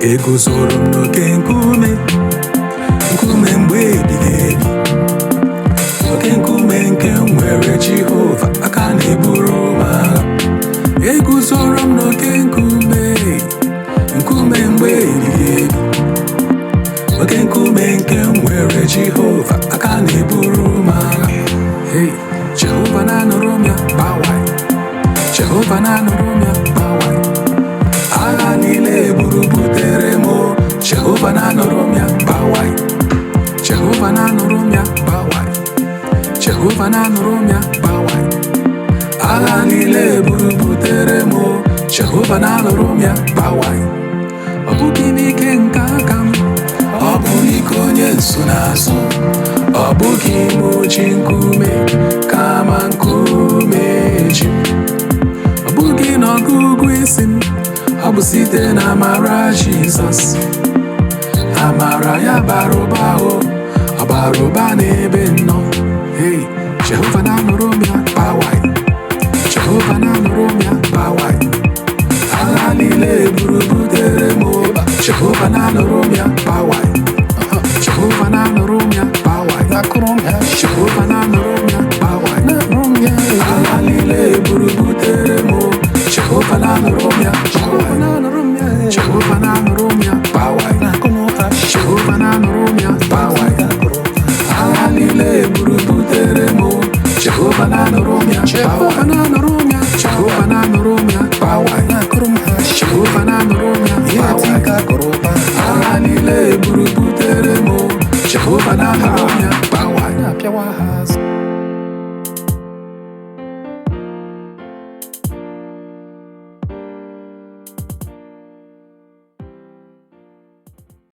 Eguzoro m n'oke nkume, nkume mgbe ebighị ebi, oke nkume nke m nwere Jehova, aka na-eburu m agha. Eguzoro m n'oke nkume, nkume mgbe ebighị ebi, oke nkume nke m nwere Jehova, aka na-eburu m agha. Hey, Jehova na-anụrụ m ya, bawai. Jehova na-anụrụ m ya, bawai. Agha niile buru butere m o. Jehova na-anụrụ m ya, bawai. Jehova na-anụrụ m ya, bawai. Jehova na-anụrụ m ya, bawai. Agha niile buru butere m o. Jehova na-anụrụ m ya, bawai. Ọ bụghị n'ike nke aka m, ọ bụ n'ike onye nsonaazụ. Ọ bụghị m ji nkume, kama nkume ji m. Ọ bụghị n'ọgụgụ isi m, ọ bụ site na amara Jizọs. Amara ya bara ụba o, ọ bara ụba n'ebe m nọ. Hey, Jehova na-anụrụ m ya, bawai. Jehova na-anụrụ m ya, bawai. Agha niile buru butere m o. Jehova na-anụrụ m ya, bawai. Jehova na-anụrụ m ya, bawai. Jehova na-anụrụ m ya, bawai. Agha niile buru butere m o. Jehova na-anụrụ m ya, bawai. Jehova na-anụrụ m ya, bawai. Jehova na-anụrụ m ya, bawai. Agha niile buru butere m o. Jehova na-anụrụ m ya, Jehova na-anụrụ m ya, Jehova na-anụrụ m ya, bawai. Jehova na-anụrụ m ya, bawai. Agha niile buru butere m o. Jehova na-anụrụ m ya, bawai.